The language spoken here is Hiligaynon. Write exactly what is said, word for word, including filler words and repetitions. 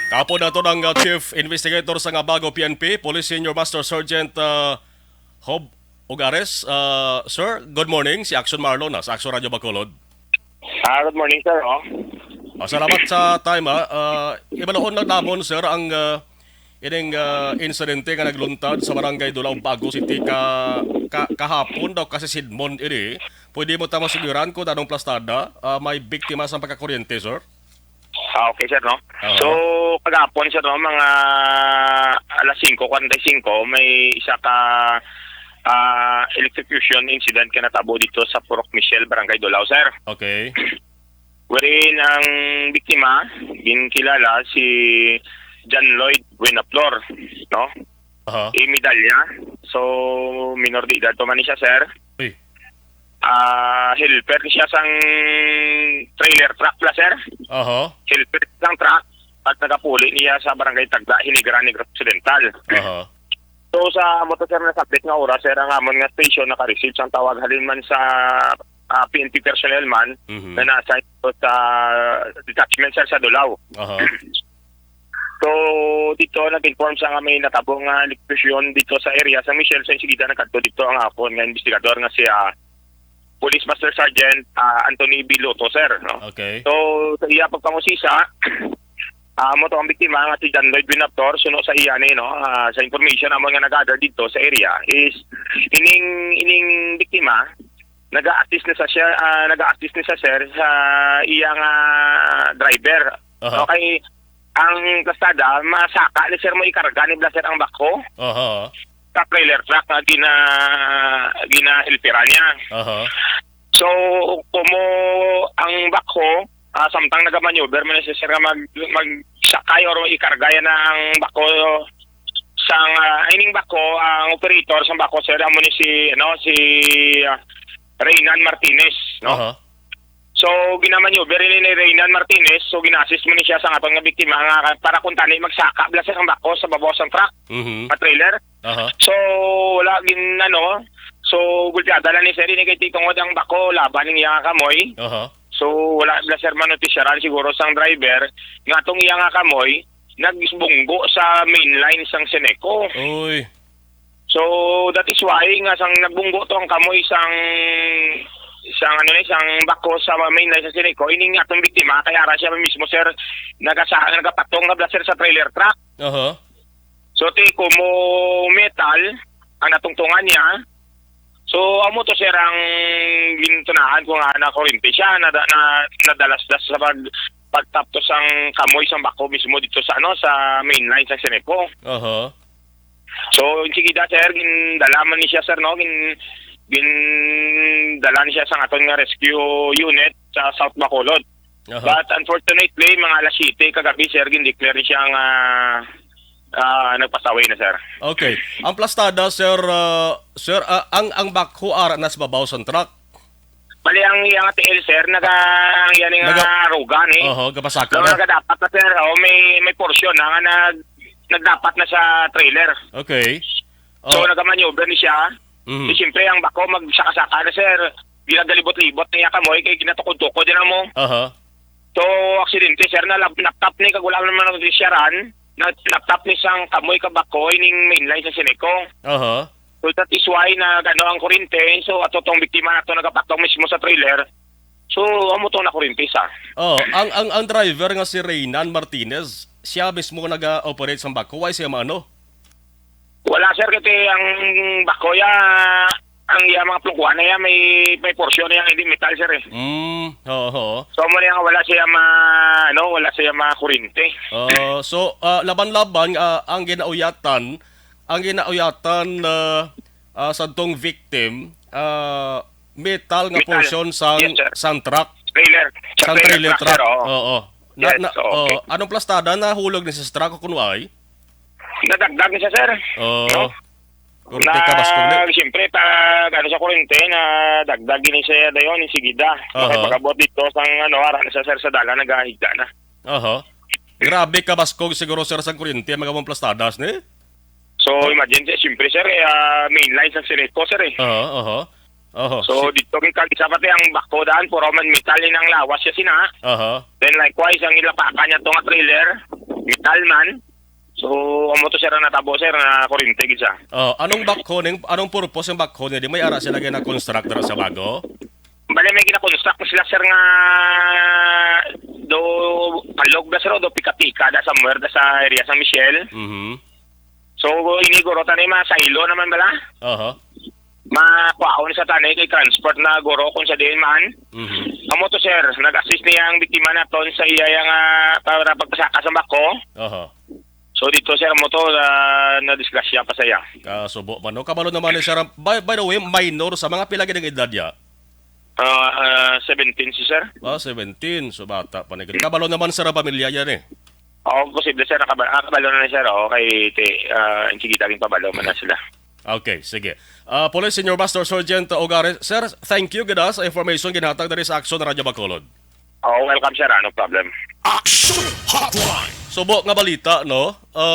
Kapo nato ang, uh, Chief Investigator sa Ngabago P N P, Police Senior Master Sergeant, uh, Hob Ugares. Uh, sir, good morning. Si Action Marlon na sa Action Radio Bacolod. Ah, good morning, sir. Oh. Ah, salamat sa time, ha. Ah, ibaloon lang namon, sir, ang, ah, ining, ah, insidente nga nagluntad sa Barangay Dulao, Bago City ka, ka kahapon daw kasi sidmon ini. Pwede mo ta masugiran kung anong plastada, ah, may biktima sa pagkakuryente, sir? Ah, okay, sir, no? Oo. So, kagapon, sir, no, mga alas singko kwarenta y singko, may isa ka ah, electrocution incident ka natabo dito sa Purok Michel, Barangay Dulao, sir. Okay. Wherein ang biktima, ginkilala si John Lloyd Buenaflor, no? Aha. Imidalya. So, minor de edad pa man ni siya, sir. Uy. Ah, helper ni siya sang trailer truck pala, sir. Aha. Helper sang truck at nagapuli niya sa Barangay Tagda, Hinigra, Negros Occidental. Aha. So, sa amo to, sir, nasabit nga oras, sir, ang amon nga station naka-receive sang tawag halin man sa, ah, P N P personnel man Mhm. na nasa ito sa detachment, sir, sa Dulao. Aha. So, dito nag-inform sa nga may natabo nga electrocution dito sa area sa Michel. Sa insigida, nagkadto dito ang akon nga investigador nga si, ah, Police Master Sergeant, ah, Anthony Biloto, sir, no? Okay. So, sa iya pagpangusisa, ah, amo to ang biktima nga si John Lloyd Winaptor, suno sa iya ni, no, ah, sa information amo nga nag-gather dito sa area is ining ining biktima naga-assist na sa siya, ah, naga-assist na sa, sir, sa iya nga driver. Aha. Okay, ang plastada, masaka ni, sir, mo ikarga ni bala, sir, ang backhoe Aha. sa trailer truck nga gina ginahilpira niya. Aha. So, kumo ang backhoe, ah, samtang nagamaneuver man siya, sir, nga mag magsakay or ikarga yan ang backhoe sang, ah, ining backhoe, ang operator sang backhoe, sir, amo ni si, ano, si, ah, Reynan Martinez, no? Aha. So, ginamaneuver ini ni Reynan Martinez, so gina-assist mo ni siya sa aton nga biktima nga para kung tani magsaka bala, sir, ang backhoe sa babaw sang truck, Mhm. sa trailer. Aha. So, wala gin, ano, so gulpiada lang ni, sir, ini kay titungod ang backhoe laban ning iya nga kamoy. Aha. So, wala bala, sir, manotisyaran siguro sang driver nga atong iya nga kamoy nagbunggo sa main line sang Ceneco. Uy. So, that is why nga sang nagbunggo to ang kamoy sang sang, ano ni, sang backhoe sa main line sa Ceneco, ining atong biktima kay ara siya mismo, sir, nagasa nagapatong na bala, sir, sa trailer truck. Aha. So, ti kumo metal ang natungtungan niya. So, amo to, sir, ang gintunahan ko nga nakurinti siya, na, na, nadalasdas sa pag pagtaptos ang kamoy sang backhoe mismo dito sa, ano, sa main line sa Ceneco. Aha. So, insigida, sir, gindala man ni siya, sir, no? Gin gindala ni siya sa aton nga rescue unit sa South Bacolod. Aha. But unfortunately, mga alas siyete kagabi, sir, gindeclare ni siya nga, ah, nagpasaway na, sir. Okay. Ang plastada, sir, ah, sir, ah, ang ang backhoe ara na sa babaw sang truck. Bali, ang iyang T L, sir, naga ang yan nga Naga- aruga ni. Oho, gapasaka So, na. nagadapat na, sir. Oh, may may portion na nga nag nagdapat na sa trailer. Okay. So, Oh. nagamaneuver ni siya. Mhm. Di siyempre, ang backhoe magsaka-saka na, sir. Ginagalibot-libot niya kamoy kay ginatukod-tukod din mo. Aha. So, aksidente, sir, na lap- naptap ni kag wala man natisyaran. Na naptap ni sang kamoy ka backhoe ning main line sa Ceneco. Aha. So, that is why na gano ang kurente. So, ato tong biktima nato nagapatong mismo sa trailer. So, amo tong nakurente sa. Oh, ang ang ang driver nga si Reynan Martinez, siya mismo naga-operate sa backhoe. Why siya maano? Wala, sir, kasi ang backhoe ya, ang iya mga plungkuan na ya, may may portion na yang hindi metal, sir, eh. Mm, oo. So, amo na yang wala siya ma ano, wala siya makurente. Ah, so, ah, laban-laban, ah, ang ginauyatan, ang ginauyatan na, ah, sa tong victim, ah, metal nga Metal. Portion sang Yes, sir. sang truck, Trailer. Sa sang trailer truck. Sir, oo. Oo. Na, Yes, na, okay. Oh, anong plastada na hulog ni sa truck o kunway? Nadagdag ni siya, sir. Oo. No? Kurte ka, Baskog, di? Siyempre, pag ano sa kurente, na dagdag ni siya dayon, insigida. Aha. Makipag-abot dito, sang ano, ara na siya, sir, sa dalan, nagahigda na. Aha. Grabe ka, Baskog, siguro, sir, sang kuryente, ang mga mga plastadas, ni? So, imagine, sir, siyempre, sir, eh, ah, main line sa Ceneco, sir, eh. Aha, aha. Aha. So, dito kay kag isa pati ang backhoe daan, puro man metal ni ang lawas siya sina. Aha. Then, likewise, ang ilapakan niya to nga trailer, metal man. So, amo to, sir, ang natabo, sir, na kurente gid siya. Oh, anong backhoe ning, anong purpose ng backhoe niya? Di may ara sila gina-construct dira sa bago? Bali, may gina-construct sila, sir, nga do kalog na, sir, do pika-pika da somewhere da sa area sa Michelle. Mhm. So, iniguro tani mga silo naman bala. Aha. Makuhaon sa tani kay transport na guro kung sa diin man. Mhm. Amo to, sir, nag-assist niya ang biktima naton sa iya nga para pagpasaka sa bako. Aha. So dito, sir, amo to na nadisgrasya pa saya. Kasubo man, no? Kabalo naman ni sir. By, by the way, minor sa mga pila gid ang edad niya? Ah, ah, seventeen si sir. Ah, seventeen. So, bata pa ni. Kabalo naman, sir, ang pamilya niya, eh. Oo, posible, sir. Nakaba ah, kabalo na ni sir. Oo, kay ti ah, sige, daging pabalo man na sila. Okay, sige. Ah, Police Senior Master Sergeant Ogares, sir, thank you gid, ah, sa information ginhatag diri sa Aksyon Radyo Bacolod. Oo, welcome, sir. Ah, no problem. Action Hotline. Subo nga balita, no? Ah,